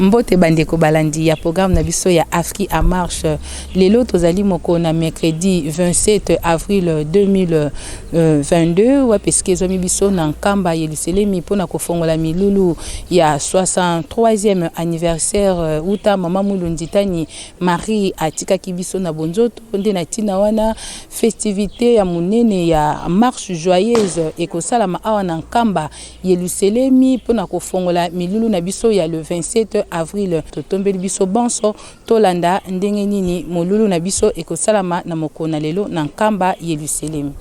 Mbote bandeko balandi ya programme na biso ya Afri en marche. Lelo tozali mokolo na mercredi 27 avril 2022 wapi esika ezwami biso na Nkamba Yelusalemi mpo na kofongola milulu ya 63e anniversaire uta mama Mwilu Nzitani Marie atikaki biso na bonzoto. Nde na ntina wana festivite ya monene ya marche joyeuse ekosalama awa na Nkamba Yeluselemi mpo na kofongola milulu na biso ya le 27 avril. Totombeli biso banso tolanda ndenge nini molulu na biso ekosalama na mokolo na lelo na Nkamba Yeluselemi.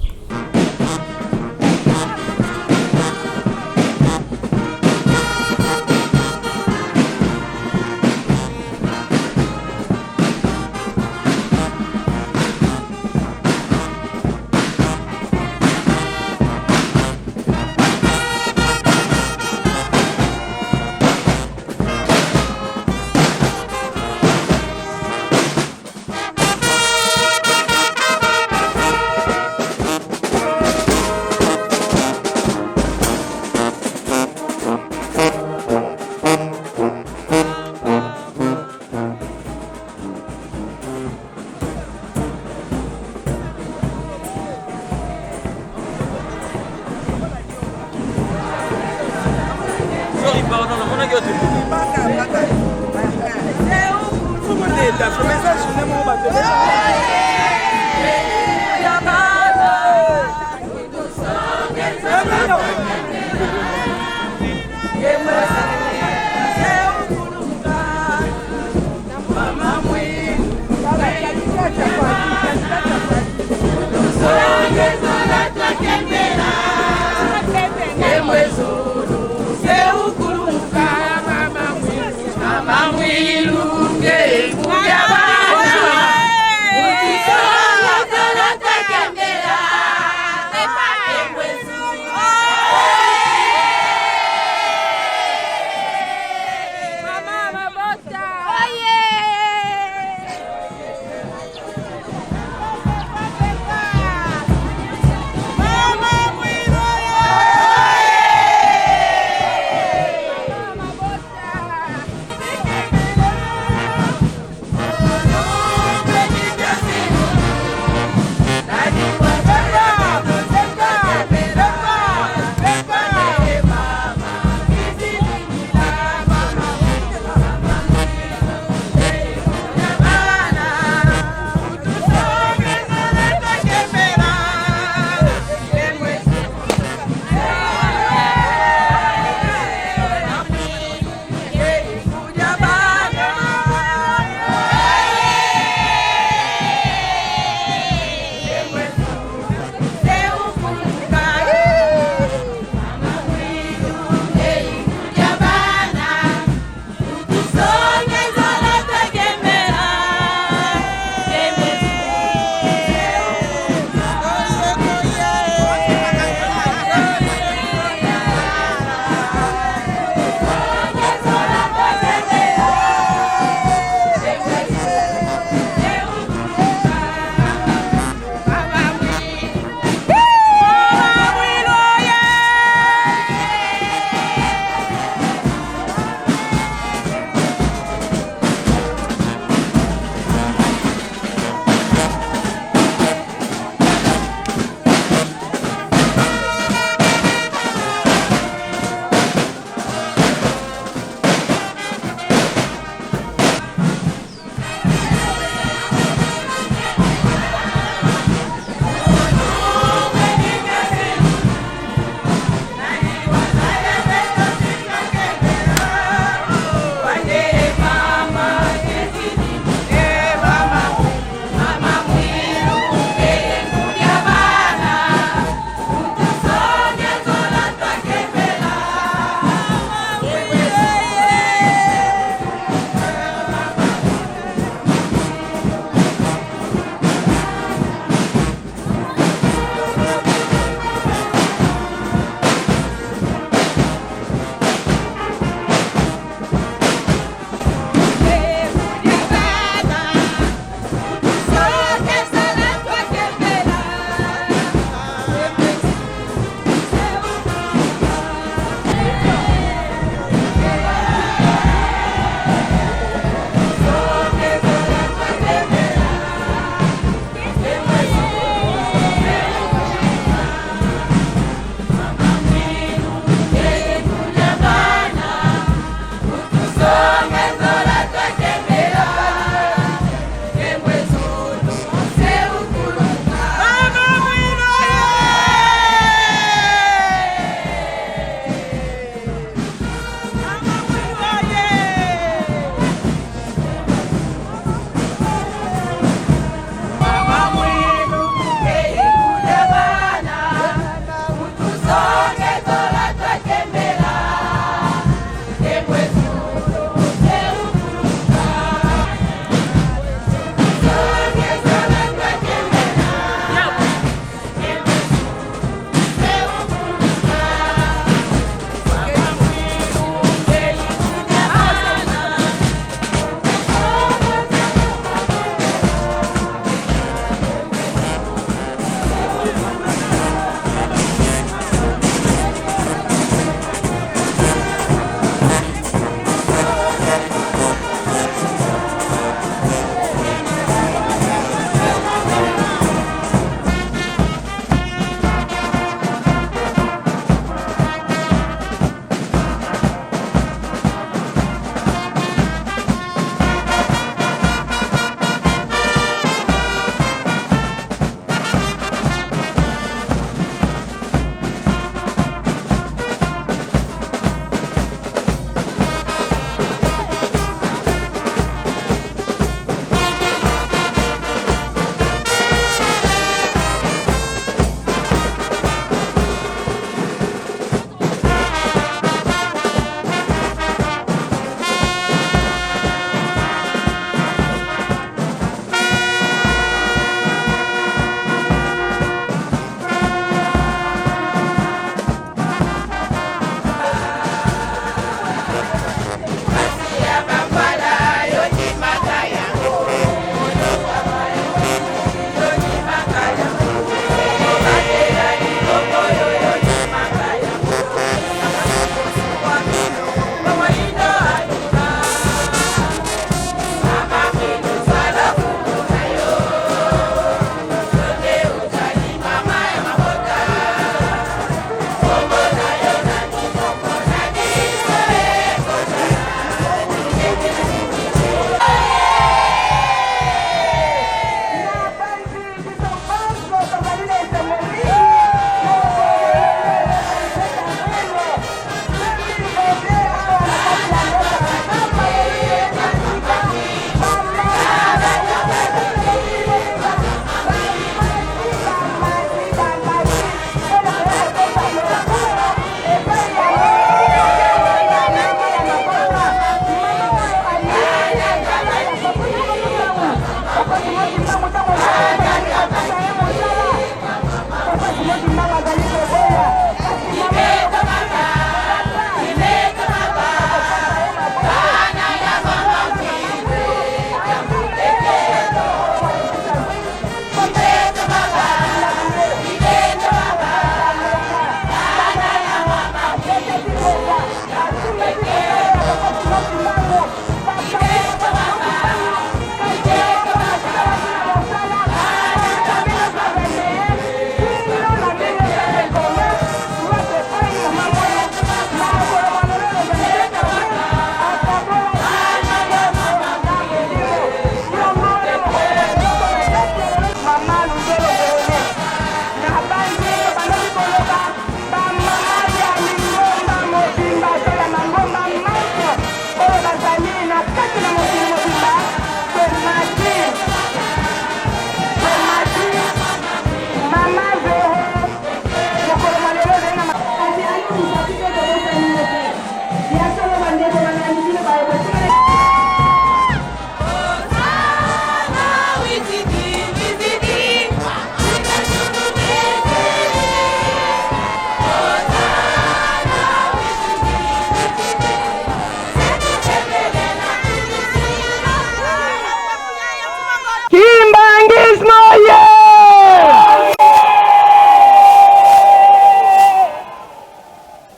Kimbanguisme oye!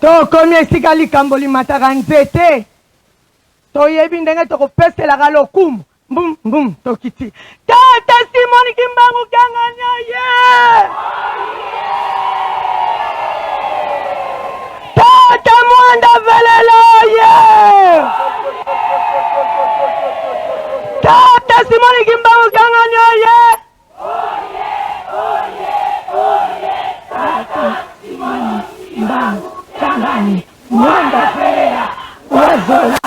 Tokomi esika likambo limataka nzete, toyebi ndenge tokopeselaka lokumu mbum mbum tokiti. Tata Simon Kimbangu Kiangani oye! Tata Mwanda Velela oye! Tata Simon Kimbangu Kiangani oye! Tata Simon Kimbangu Kiangani Mwanda Velela Wazola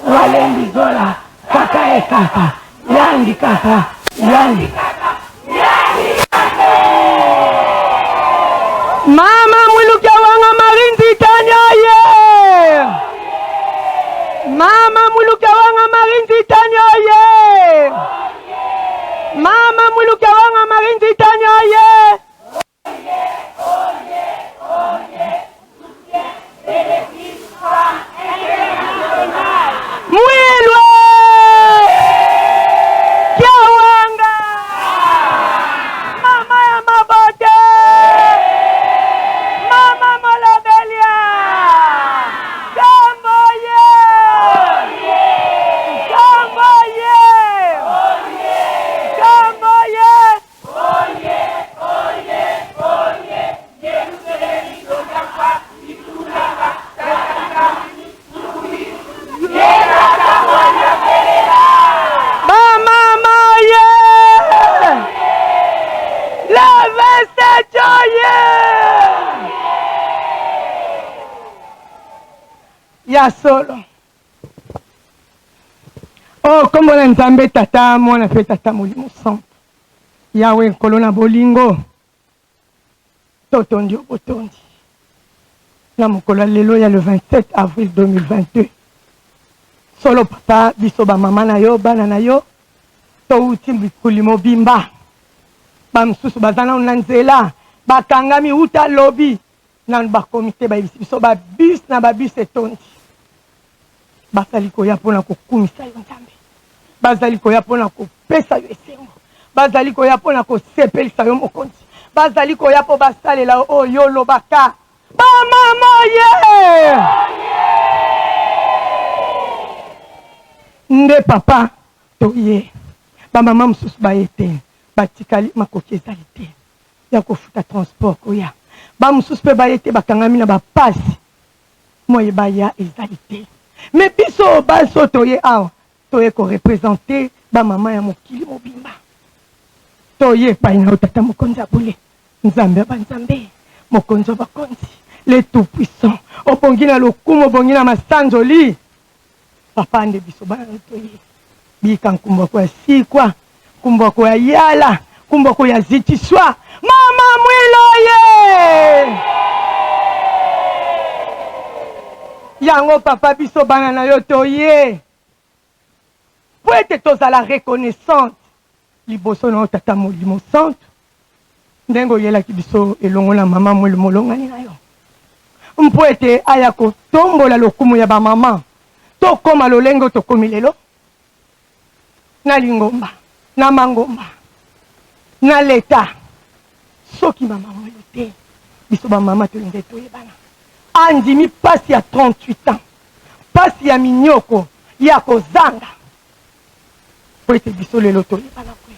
Walembi Zola Kaka e kaka Yandi kaka Yandi Mama Mwilukia wanga Marie Nzitani oye! Mama Mwilukia wanga Marie Nzitani oye! Mama Mwilukia wanga Marie Nzitani oye! Mwilwe Kiawanga Mama ya mabote Mama Molobelia Kambo ye Kambo ye Kambo ye Bamama ye Le 27 ye Ya solo Oh, kombo na Nzambe Tata, Mwana mpe Tata Molimo Santu. Yawe Nkolo na bolingo, totondi yo botondi na mokolo ya lelo ya le 27 avril 2022. Solo papa, biso ba mama na yo, bana na yo, towuti mikuli mobimba, ba mosusu baza nanu na nzela, bakangami wuta lobi nanu bakomi te, bayebisi biso ba bus na ba bus etondi. Bazali koya mpo na kokumisa yo Nzambe, bazali koya mpo na kopesa yo esengo, bazali koya mpo na kosepelisa yo Mokonzi, bazali koya mpo basalela yo oyo yo olobaka. Bamama ye nde papa toye, bamama mosusu baye te, batikali makoki ezali te ya kofuta transport koya, bamosusu mpe baye te, bakangami na bapasi Moye baya ezali te. Mais biso basi oyo toye awa toye ko representer ba mama ya mokili mobimba. Toye epai na yo tata mokonzi ya bule, Nzambe ya ba nzambe, mokonzi wa bakonzi, le tout puissant. Obongi na lokumu, obongi na masanzoli. Papa nde biso bana na toye. Bika nkumbu ako ya sikwa, nkumbu ako ya yala, nkumbu ako ya zitiswa. Mama Mwiloye! Yango papa biso bana na yo toye. Po ete tozala reconnaissante. Liboso na yo Tata Molimo Santu, ndenge oyelaki biso elongo na mama Mwilu molongani na yo, mpo ete aya kotombola lokumu ya bamama, tokoma lolenge oyo tokomi lelo, na lingomba, na mangomba, na leta. Soki mama Mwilu te, biso bamama tolingi toyebana. Andimi pasi ya 38 ans, pasi ya minyoko, ya kozanga mpo ete biso lelo toyebana boye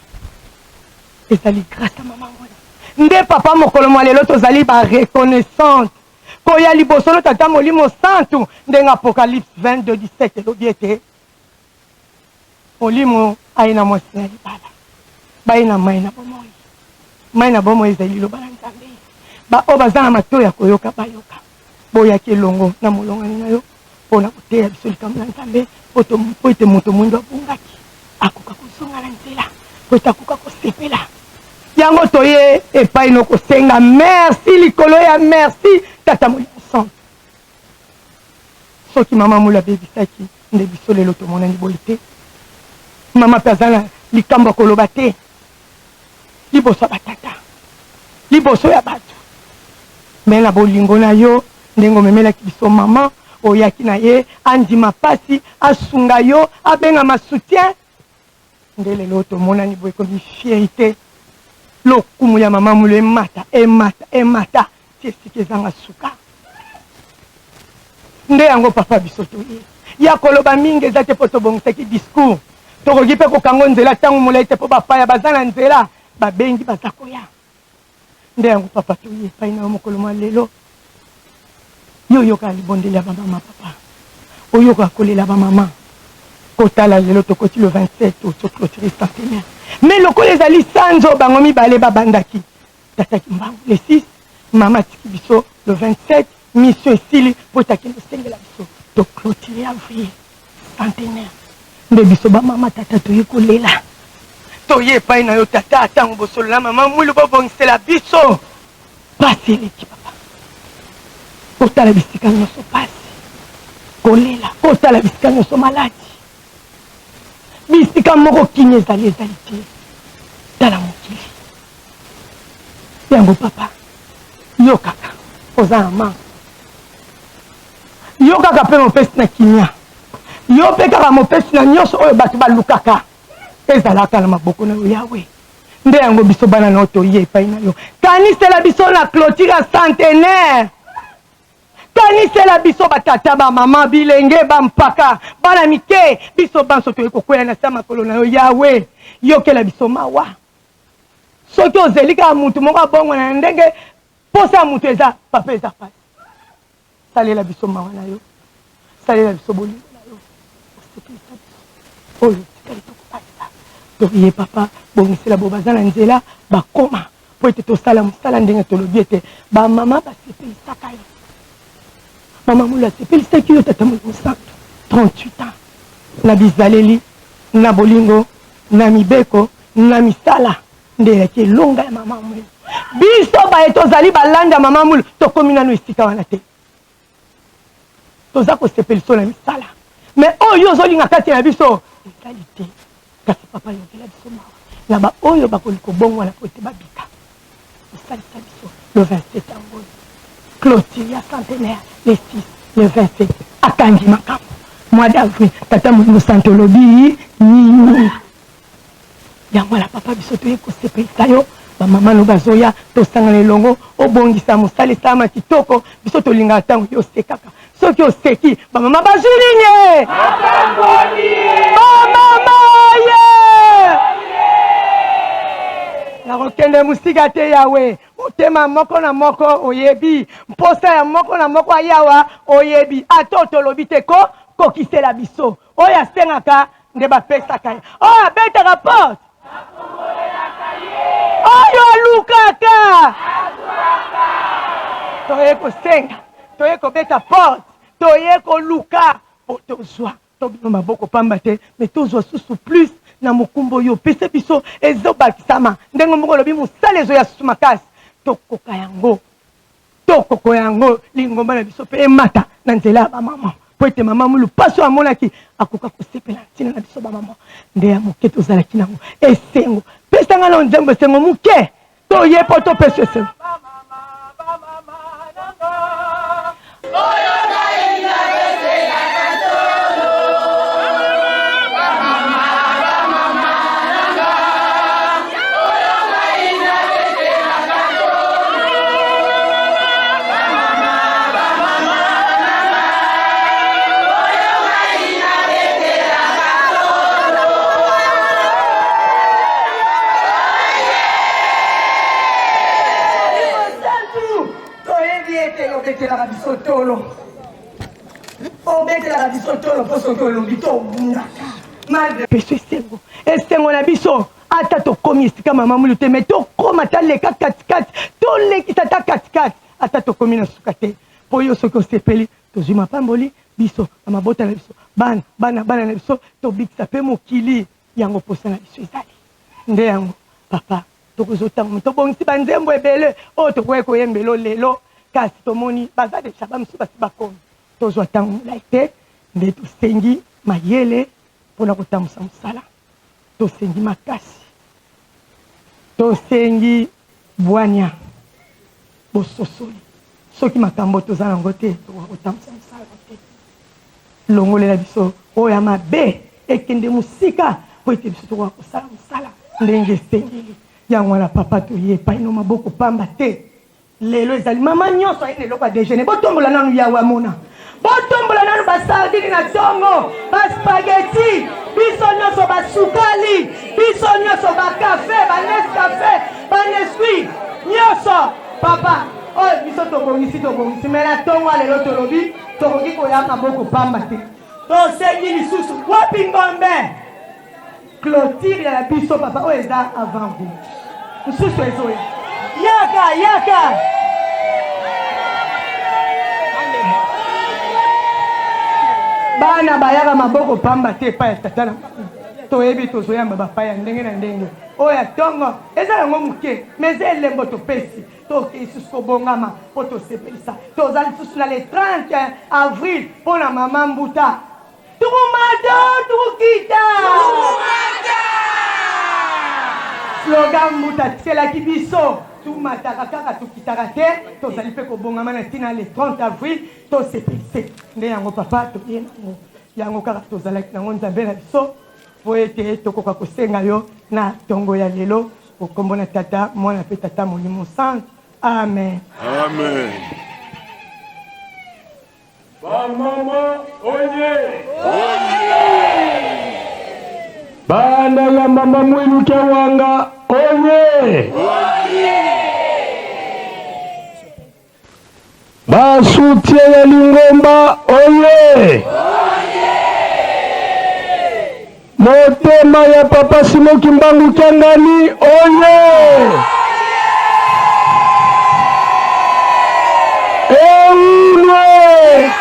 ezali grâce ya mama ngoni nde papa mokolo mwa lelo tozali ba reconnaissante koya liboso no tata molimo santu ndenge apocalypse 22 17 elobi ete molimo aye na mwasi na libala baye na mai na bomoi mai na bomoi ezali liloba na nzambe baoyo baza na matoi ya koyoka bayoka boyaki elongo na molongani na yo mpo na koteya biso likambo na Nzambe, mpo ete moto mwindo abungaki akoka kozonga na nzela, mpo ete akoka kosepela. Yango toye epai no kosenga merci likolo ya merci, Tata Molimo Santu. Soki mama Mulu abebisaki nde biso lelo tomonani boye te. Mama mpe aza na likambo ya koloba te liboso ya batata, liboso ya bato. Me na bolingo na yo, ndenge omemelaki biso mama, oyaki na ye andima pasi, asunga yo, abengama soutien. Nde lelo tomonani boye, ekomi fierite. Lokumu ya mama Mulu emata, emata, emata ti esika ezanga suka. Nde yango papa biso toye ya koloba mingi eza te mpo tobongisaki discours. Tokoki mpe kokango nzela ntango molai te mpo bapaya baza na nzela, babengi baza koya. Nde yango papa toye epai na yo mokolo mwa lelo. Yo oyokaka libondeli ya bamama papa, oyokaka kolela bamama. Kotala lelo tokoti le 27 oto clôturer centenaire, mais lokola ezali sanzo bango mibale babandaki tata Kimbangu le 6, mama atiki biso le 27, mission esili mpo ete akende kosengela biso to clôturer avril centenaire. Nde biso bamama tata toye kolela, toye epai na yo tata, ntango bosolola mama Mwilu bobongisela biso pasi eleki papa, kotala bisika nyonso pasi, kolela, kotala bisika nyonso maladi, bisika moko kimia ezali ezali te. Tala mokili yango papa, yo kaka oza na manque, yo kaka mpe mopesi na kimia, yo mpe kaka mopesi na nyonso oyo bato balukaka, ezalaka na maboko na yo Yawe. Nde yango biso bana na yo toye epai na yo, kanisela biso na clôture ya centenaire. Kanisela biso batata, bamama, bilenge, bampaka, bana mike, biso banso toye kokwea na se ya makolo na yo Yawe. Yokela biso mawa. Soki ozeli kaka mutu moko abongwana na ndenge posa ya mutu eza, papa eza pasi. Salela biso mawa na yo, salela biso bolingo na yo, osepelisa biso oyo etikali tokobakisa. Toye papa, bongisela bo baza na nzela bakoma mpo ete tosala mosala ndenge tolobi ete bamama basepelisaka yo. Mama Mulu asepelisaki yo Tata Molimo Santu 38 ans na bizaleli, na bolingo, na mibeko, na misala nde eyaki elonga ya mama Mulu. Biso baye tozali balandi ya mama Mulu tokomi nanu esika wana te. Toza kosepeliso na misala mais oyo yo ozolinga kati na biso ezali te. Kasi papa yokela biso mawa na ba oyo bakoli kobongwana po ete babika. Osalisa biso le 27 yango oyo clôture ya centenaire le 6 le 27 akangi makambo mois d'avril tata molimo santo olobi nini? Yango wana papa biso toye kosepelisa yo, bamama no bazoya, tosangana elongo, obongisa mosala esalama kitoko. Biso tolingaka ntango yo osekaka, soki oseki bamama bazwi nini? Bamama ye nakokende mosika te Yawe, motema moko na moko oyebi, mposa ya moko na moko ayawa oyebi, ata otolobi te ko kokisela biso Oyo asengaka nde bapesaka ye, oyo abetaka porte, oyo alukaka. Toye kosenga, toye kobeta porte, toye koluka mpo tozwa. Tobima maboko pamba te, me tozwa susu plus na mokumba oyo opesa biso, ezobakisama ndenge moko olobi, mosala ezoya susu makasi, tokoka yango. Tokoko yango lingomba na biso mpe emata na nzela ya bamama, mpo ete mama Mulu mpasi oyo amonaki akoka kosepela na ntina na biso bamama. Nde ya moke tozalaki nango esengo. nano nzembo esengo moke, toye mpo topesa esengo. Toyebi ete obetelaka biso tolo, obetelaka biso tolo mpo soki olobi tobundaka. Malgre esengo, esengo na biso ata tokomi esika mama mulu te, me tokoma ata leka katikati, tolekisa ata katikati, ata tokomi na suka te, mpo yo soki osepeli tozwi mapamboli biso na mabota na biso, bana bana bana na biso, tobikisa mpe mokili. Yango mposa na biso ezali nde yango papa. Tokozotanga, tobongisi banzembo ebele oyo tokoki koyembelo lelo, kasi tomoni baza deja bamosusu basi bakomi. Tozwa ntango molai te, nde tosengi mayele mpo na kotambusa mosala, tosengi makasi, tosengi bwanya, bososoli. Soki makambo toza nango te, tokoka kotambusa mosala te. Longolela biso oyo ya mabe ekende mosika, mpo ete biso tokoka kosala mosala ndenge esengeli. Yango wana papa, toye epai no maboko pamba te. Lelo ezali mama nyonso aye na eloko ya dejeuner. Botombola nanu Yawe amona. Botombola nanu ba sardine na tongo, ba spaghetti, biso nyonso ba sukali, biso nyonso ba cafe, ba Nescafe, ba Nesquik, nyonso papa. Oyo biso tobongisi tobongisi, me na tongo ya lelo tolobi tokoki koya maboko pamba te. Tosengi lisusu wapi ngombe? Clotire ya biso papa, oyo eza avant gout, mosusu ezoya. Yaka yaka. Bana bayaka maboko pamba te epai ya tata na bango. Toyebi tozoyamba bapaya ndenge na ndenge. Oyo ya tongo eza yango moke, mais eza elembo topesi. Tokei lisusu kobongama mpo tosepelisa. Toza lisusu na le 30 avril mpo na mama Mbuta. Tukumata tukukita. Tukumata! Slogan Mbuta atikelaki biso, tumataka kaka tukitaka te. Tozali mpe kobongama na ntina le 30 avril tosepelise nde yango papa toye nango yango kaka tozalaki nango Nzambe na biso mpo ete tokoka kosenga yo na tongo ya lelo okombo na Tata, Mwana mpe Tata Molimo Santu. Amen. Amen. Ba mama oye! Bana ya mama Mwilu Kiawanga oye! Ba soutien ya lingomba oye! Motema ya papa Simon Kimbangu Kiangani oye! Eulwe!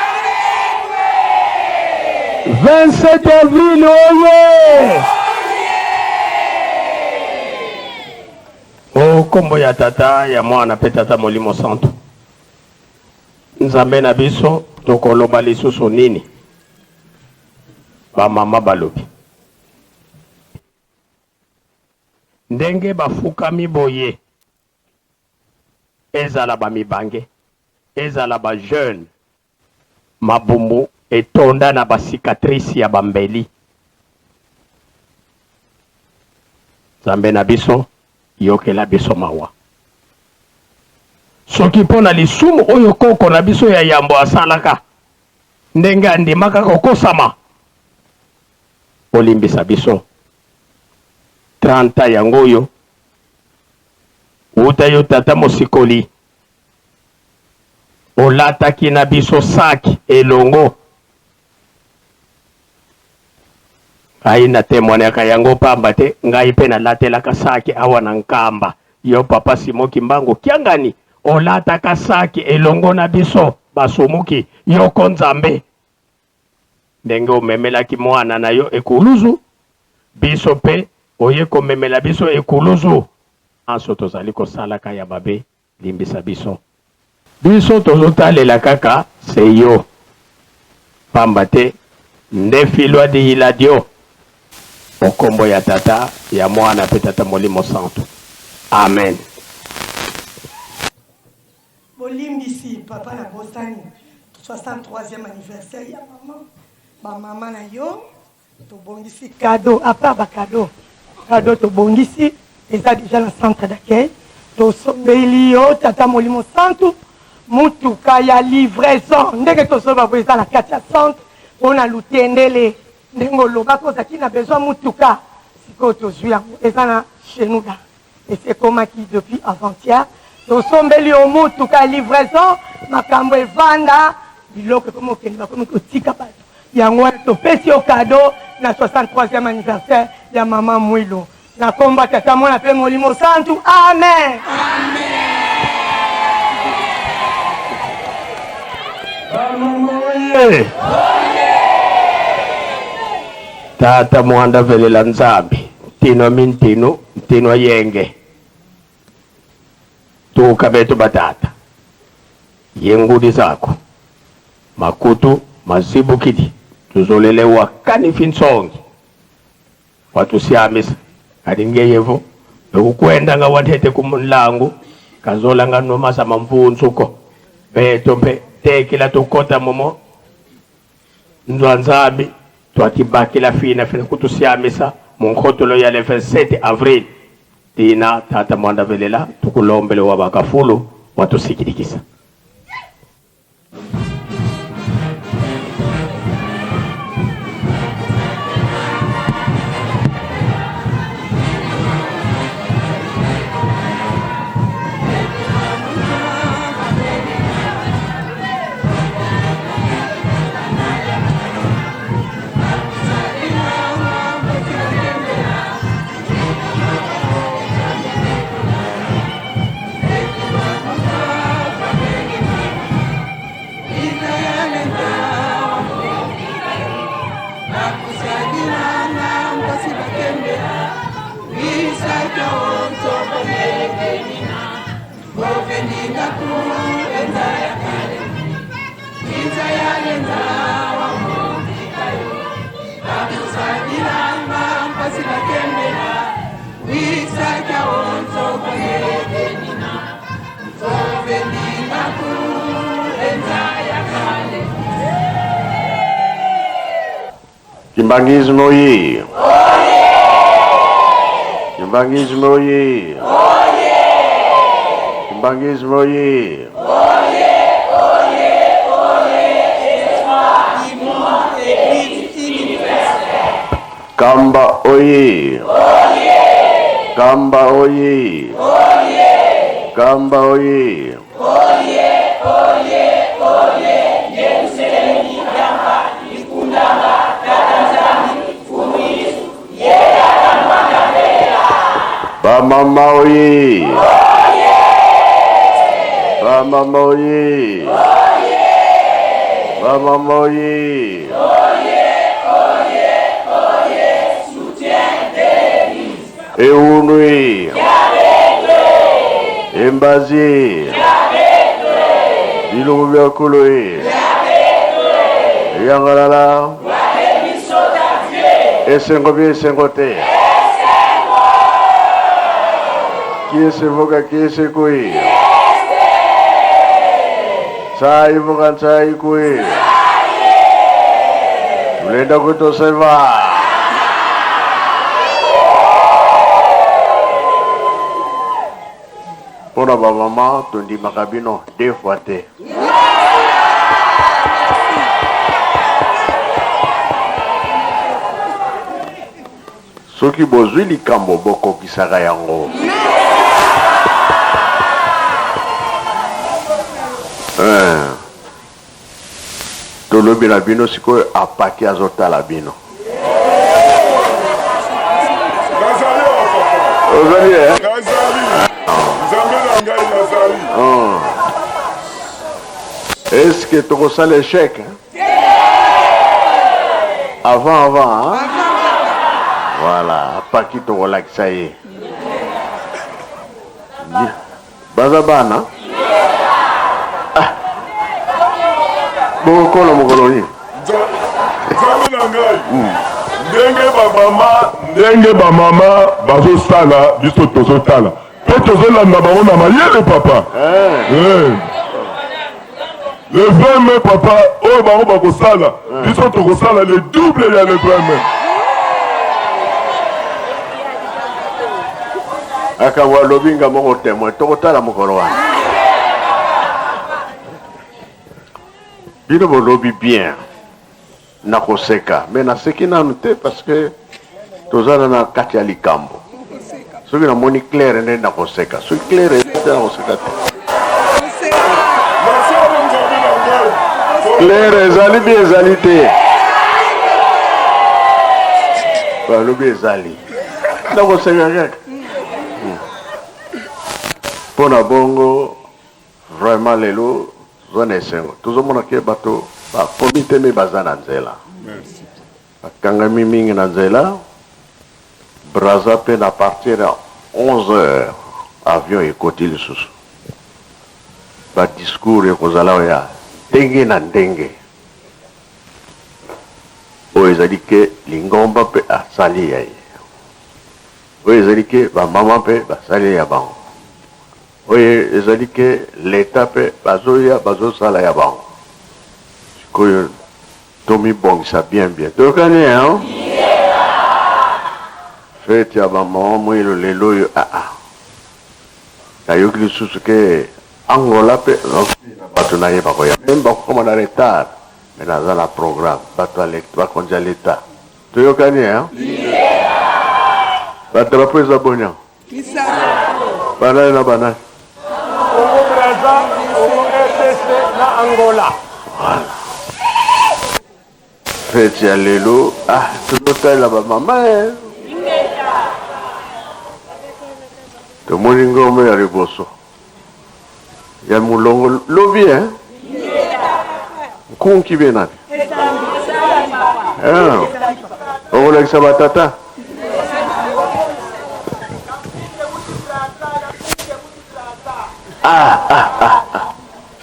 27 avril oye! O kombo ya Tata, ya Mwana pe Tata Molimo Santu. Nzambe na biso, tokoloba lisusu nini? Ba mama balobi ndenge bafukami boye, ezala ba mibange, ezala ba jeune, mabumu etonda na ba cicatrice ya ba mbeli. Nzambe na biso, yokela biso mawa. Soki mpo na lisumu oyo koko na biso ya yambo asalaka, ndenge andimaka kokosama, olimbisa biso. 30 ans yango oyo wuta yo tata mosikoli olataki na biso saki elongo. Ngai na temoignaka yango pamba te ngai pe nalatelaka saki awa na Nkamba. Yo papa Simon Kimbangu Kiangani olataka saki elongo na biso basumuki, yoko Nzambe ndenge omemelaki mwana na yo ekuluzu, biso pe oye komemela biso ekuluzu. Manso tozali kosalaka ya mabe Limbisa biso. Biso tozotalela kaka se yo, pamba te nde filua di Hiladio. Okombo ya Tata, ya Mwana pe Tata Molimo Santu. Amen. Bolimbisi papa na bosani 63e anniversaire ya maman ba maman na yo tobongisi cadeau à part ba cadeau cadeau tobongisi eza dejà na centre d'accueil tosombeli yo tata molimo santu mutuka ya livraison ndenge tozoloba boye eza na kati ya centre mpona lutendele Ndenge olobaki ozalaki na besoin mutuka sikoyo tozui yango eza na chez nous da esi ekomaki depuis avant hier tosombeli yo mutuka ya livraison makambo evanda biloko ekomi okende bakomi kotika bato yango wana topesi yo cadeau na 63e anniversaire ya mama Mwilu na kombo ya tata mwana pe molimo santu amen, amen. Oye! Tata mwanda velela Nzambi ntino mintinu ntino yenge tuka betu batata yengudi zako makutu mazibukidi tuzolelewa kanifi nsongi Watusiamisa kadi ngeyevo bekukwenda nga wanthete ku munlangu kazola nga nomasa mamvunzuko beto mpe tekila tukota momo nzwa Nzambi twakibakila fina fina kutusiamisa munkhotolo ya le 27 avril tina tata mwanda velela tukulombele wa bakafulu watusikilikisa. Kimbanguisme oye! Kimbanguisme oye! Kimbanguisme oye! Kamba oye! Kamba oye! Kamba oye! Ba mama oye! Ba mama oye! Ba mama oye! Eunui! Embazi! Bilongo bya kolo e! Yangalala! Esengo bi esengo te! Kiese voka kiese kui! Sai voka sai kui! Tulenda kutoseva! Mpo na bamama tondimaka bino deux fois te. Soki bozwi likambo bokokisaka yango. Eh. Tolobi na bino sikoyo apaki azotala bino. Nazali awa papa. Ozali eh? Nazali. Nzambe na ngai nazali. Oh. Est-ce que tokosala échec? Hein? Avant avant hein? Voilà, apaki tokolakisa ye. Baza bana? Ah. Bokokola mokolo nini? Nzambe na ngai, ndenge bamama Ndenge ba mama bazosala biso tozotala pe tozolanda bango na mayele papa. Eh. Le 20 mai papa oyo bango bakosala biso tokosala le double ya le 20 mai. Akambo alobi nga moko temoin tokotala mokolo wana. Bino bolobi bien. Nakoseka mais naseki nanu te parce que toza na na kati ya likambo. Soki namoni claire nde nakoseka, soki claire eza te nakoseka te. Claire ezali bi ezali te. Balobi ezali. Nakoseka kaka. Mpo na bongo Vraiment lelo toza na esengo tozomona ke bato bakomi te me baza na nzela bakangami mingi na nzela Brazza pe na partir ya 11 heures avion ekoti lisusu ba discours ekozala oyo ya ndenge na ndenge oyo ezali ke lingomba pe asali ya ye oyo ezali ke ba mama pe basali ya bango Oyo ezali ke l'etat pe bazoya bazosala ya bango sikoyo tomibongisa bien bien toyokani hein? Fete ya ba maman muilu lelo oyo ah ah nayoki lisusu ke Angola pe bato na ye bakoya meme bakokoma na retard mais naza na programme bato ya bakonzi ya l'etat toyokani hein? Ba drapeau eza boni yango? Banani na banani? Congo Brazza, Congo rdc na Angola. Voilà. Fete ya lelo ah tozotalela ba mama eh. Tomoni ngombe ya liboso ya mulongo lobi eh. Nkunki be nani? Eh. Okolakisa ba tata. Ah, ah, ah, ah.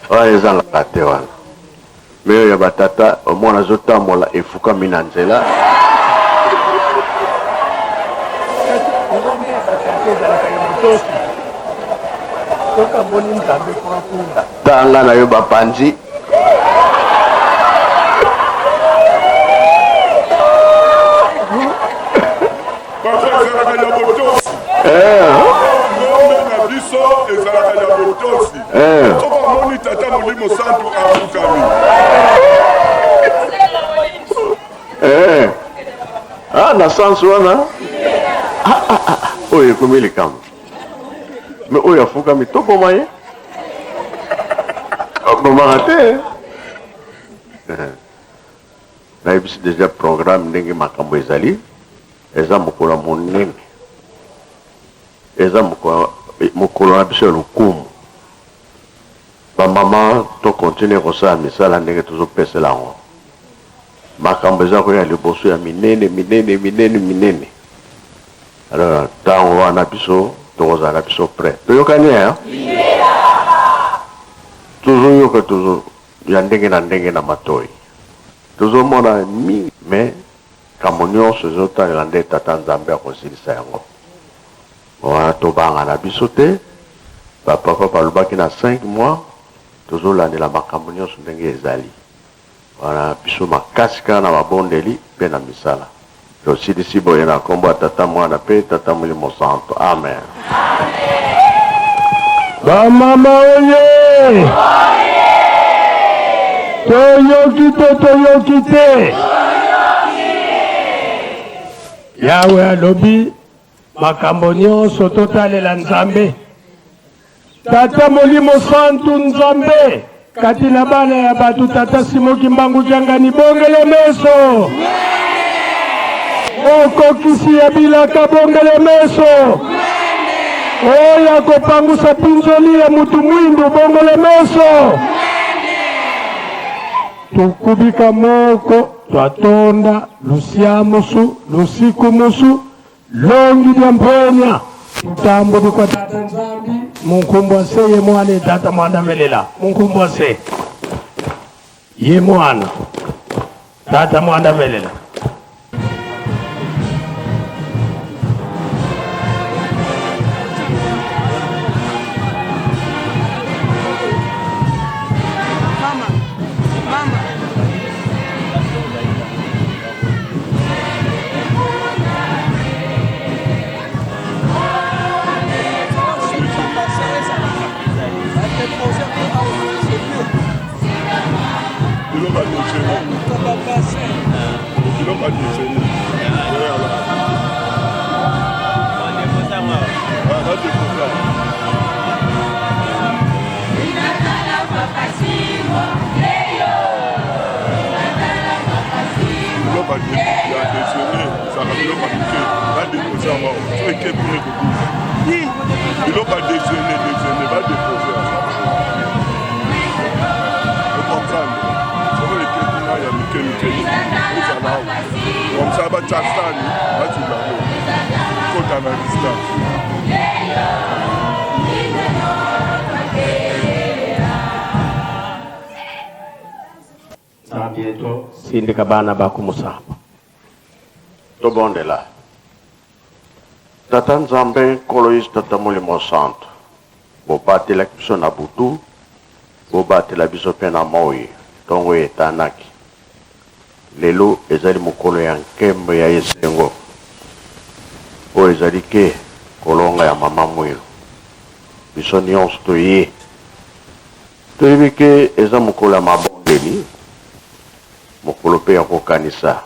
Wana ezangaka te wana. Meyo ya batata omona azotambola efukami na nzela. Tanga na yo bapanzi. Papa ezalaka ya botosi. Eh. Ngombe na biso ezalaka ya botosi. Eh. Soko amoni tata molimo santu afukami. Eh. Ah, na sens wana. Ah, ah, ah. Oyo ekomi likambo. Mais oyo afukami toboma ye. Abomaka te. Eh. Nayebisi deja programme ndenge makambo ezali. Eza mokolo ya monene. Eza mokolo na biso ya lokumu. Ba maman to continuer kosala misala ndenge tozo pesela yango. Makambo eza koya liboso ya minene minene minene minene. Alors tango wana biso tokozala na biso près. Toyokani hein? Tozoyoka tozo ya ndenge na ndenge na matoyi. Tozomona mingi mais kambo nionso ezotalela nde Tata Nzambe akosilisa yango. Wana tobanga na biso te, ba papa balobaki na 5 mois tozolandela makambo nionso ndenge ezali. Wana biso makasi kaka na mabondeli pe na misala. Tosilisi boye na kombo ya Tata, Mwana pe Tata Molimo Santo. Amen. Ba mama oye! Toyoki to toyoki te? Yawe alobi Makambo nyonso totalela Nzambe. Tata Molimo Santu Nzambe kati na bana ya bato Tata Simo Kimbangu Kiangani bongele meso okokisi ya bilaka bongele meso oyo akopangusa pinzoli ya mutu mwindu bongole meso tukubika moko twatonda lusiamusu lusikumusu Longi dia mponya tutambudi kwa Tata Nzambi munkumbwa se ye mwana e Tata mwana velela munkumbwa se ye mwana Tata mwana velela. Ba déjeuner. Ba déposer. Biloko ya déjeuner ezalaka biloko ya mike, ba depose yango so eke kuna ekobuka. Biloko ya déjeuner, déjeuner ba depose yango, ocomprendre? Soko eke kuna ya mike mike ezala awa, comme ça batya sani, batinda yango kota na distance. Nzambi eto sindika bana ba ku musambo. Tobondela. Tata Nzambe, Nkolo Yesu, Tata Molimo Santu, bobatelaki biso na butu, bobatela biso mpe na moi, ntongo oyo etanaki. Lelo ezali mokolo ya nkembo ya esengo, oyo ezali ke kolonga ya Mama Mwilu. Biso nionso toye. Toyebi ke eza mokolo ya mabondeli, mokolo mpe ya kokanisa,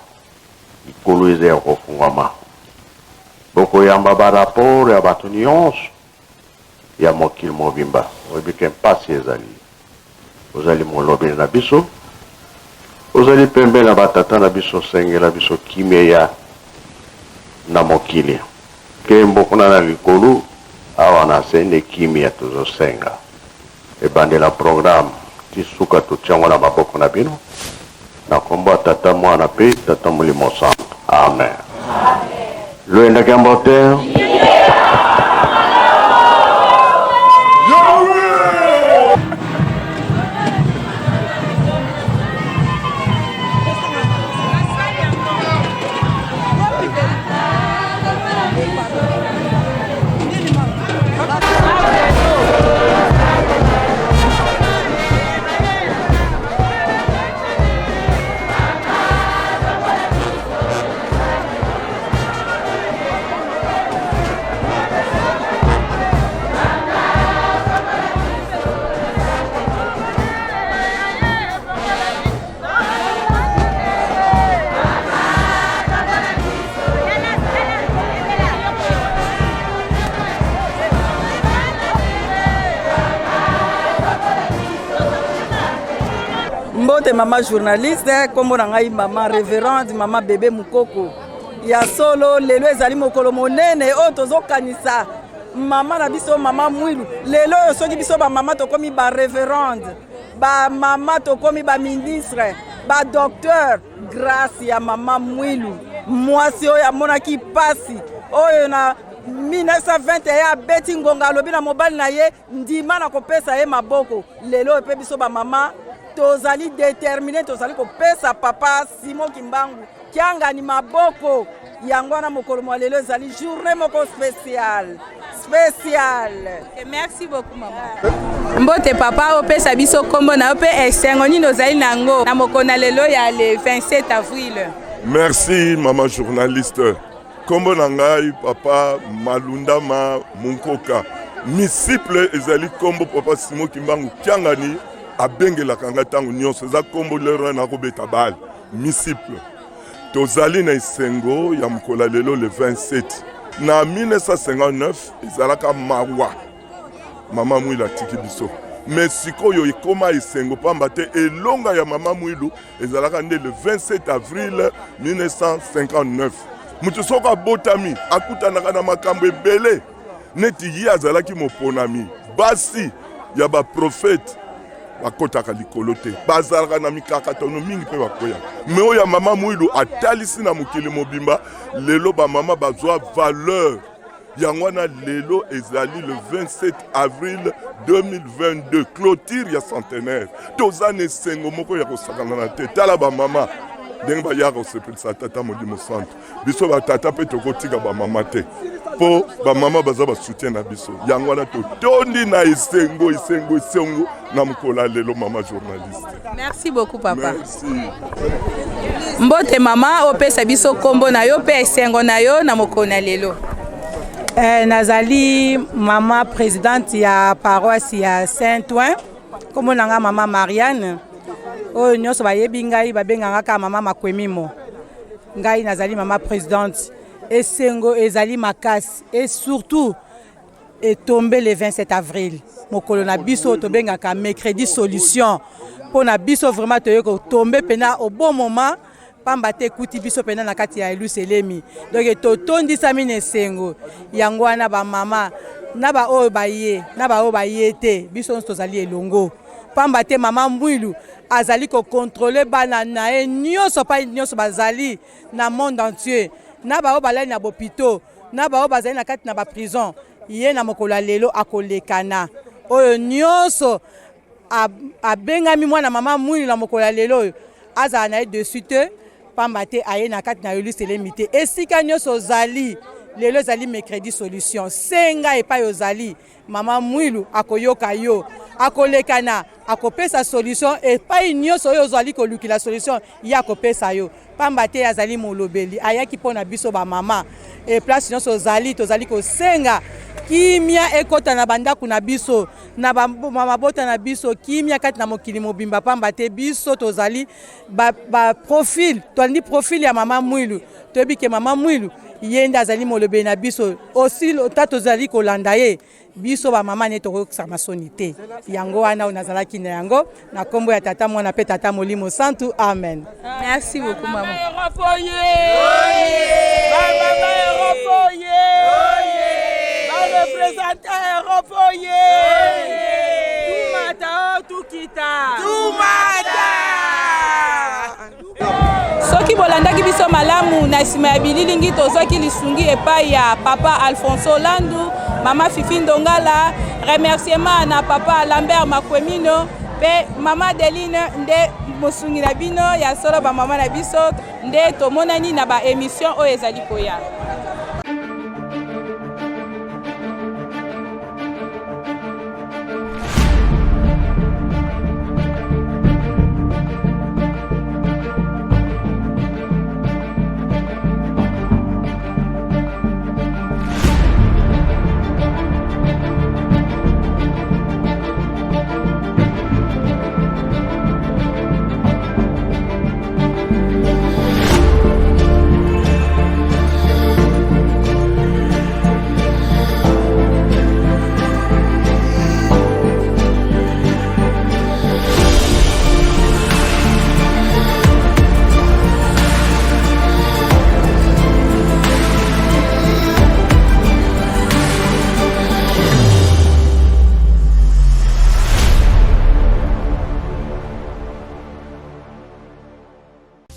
likolo eza ya kofungwama. Bokoyamba ba rapport ya bato nionso ya mokili mobimba. Oyebi ke mpasi ezali. Ozali molobeli na biso, ozali pembeni na ba tata na biso, sengela biso kimia eya na mokili. Nkembo kuna na likolo, awa na se nde kimia tozosenga. Ebandela programme ti suka totia yango na maboko na bino na kombo ya tata muana pe tata molimo santu amen Luenda Kiambote. Mbote mama journaliste, kombo na ngai mama reverende mama bebe Mukoko. Ya solo lelo ezali mokolo monene oyo tozokanisa mama na biso mama Mwilu. Lelo oyo soki biso ba mama tokomi ba reverende, ba mama tokomi ba ministre, ba docteur, Grace ya mama Mwilu, mwasi oyo amonaki pasi oyo na 1921 abeti ngonga, alobi na mobali na ye ndima na kopesa ye maboko. Lelo oyo mpe biso bamama tozali determine, tozali kopesa papa Simon Kimbangu Kiangani maboko. Yango wana mokolo mwa lelo ezali journée moko spéciale spéciale. Okay, merci beaucoup maman. Mbote papa, opesa biso kombo na yo mpe esengo nini ozali na yango na mokolo na lelo ya le 27 avril. Merci mama journaliste. Kombo na ngai papa Malundama Munkoka. Misiple ezali kombo papa Simon Kimbangu Kiangani abengelaka ngai ntango nyonso, eza kombo lero nakobeta bale. Misiple. Tozali na esengo ya mokolo ya lelo le 27 na 1959 ezalaka mawa mama Mwilu atiki biso me sikoyo ekoma esengo pamba te elonga ya mama Mwilu ezalaka nde le 27 avril 1959. Moto soko abotami akutanaka na makambo ebele neti ye azalaki moponami. Basi ya baprofete bakotaka likolo te, bazalaka na mikakatano mingi mpe bakweyaka. Me oyo ya mama Mwilu atalisi na mokili mobimba lelo bamama bazwa valeur. Yango wana lelo ezali le 27 avril 2022, clôture ya centenaire. Toza na esengo moko ya kosakana na te. Tala bamama ndenge bayaka kosepelisa tata Molimo Santu. Biso batata mpe tokotika bamama te, mpo bamama baza basoutien na biso. Yango wana totondi na esengo, esengo, esengo na mokolo ya lelo, mama journaliste. Merci beaucoup papa. Merci. Mbote mama, opesa biso kombo na yo mpe esengo na yo na mokolo na lelo. Nazali mama presidente ya paroisse ya Saint-Ouen. Kombo na nga mama Marianne. Oyo nyonso bayebi ngai babengaka kaka mama Makwemimo. Ngai nazali mama presidente. Esengo ezali makasi et surtout etombe le 27 avril mokolo na biso tobengaka mercredi solution mpo na biso vraiment toye kotombe mpena au bon moment pamba te ekuti biso mpena na kati ya Eluselemi donc totondisami na esengo yango wana bamama na baoyo baye na baoyo baye te biso nyonso tozali elongo pamba te mama Mwilu azali kokontrole bana na ye nyonso pai nyonso bazali na monde entier na baoyo balali na bopito na baoyo bazali na kati na baprison ye na mokolo ya lelo akolekana oyo nyonso abengami mwana mama Mwilu na mokolo ya lelo oyo azala na ye dessus te pamba te aye na kati na Yelusalemi te. Esika nyonso ozali lelo ezali mercredi solution, senga epai ozali, mama Mwilu akoyoka yo, akolekana, akopesa solution epai nyonso oyo ozali kolukila solution, ye akopesa yo, pamba te azali molobeli, ayaki mpo na biso bamama. E place nyonso ozali, tozali kosenga kimia ekota na bandako na biso, na mabota na biso, kimia kati na mokili mobimba, pamba te biso tozali ba, ba profil, tolandi profil ya mama Mwilu, toyebi ke mama Mwilu ye nde azali molobeli na biso, osi ta tozali kolanda ye biso ba mama ne tokokisama masoni te. Yango wana oyo nazalaki na yango na kombo ya Tata, Mwana mpe Tata Molimo Santu, amen. Merci beaucoup mama. Europe oye! Ba mama Europe oye! Ba representant Europe oye! Tumata o tukita! Tumata! Soki bolandaki biso malamu na nsima ya bililingi, tozwaki lisungi epai ya papa Alfonso Landu, mama Fifi Ndongala, remerciement na papa Lambert Makwemino mpe mama Adeline nde mosungi na bino ya solo, bamama na biso nde tomonani na ba emission oyo ezali koya.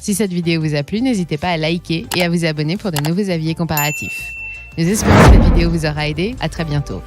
Si cette vidéo vous a plu, n'hésitez pas à liker et à vous abonner pour de nouveaux avis comparatifs. Nous espérons que cette vidéo vous aura aidé. À très bientôt.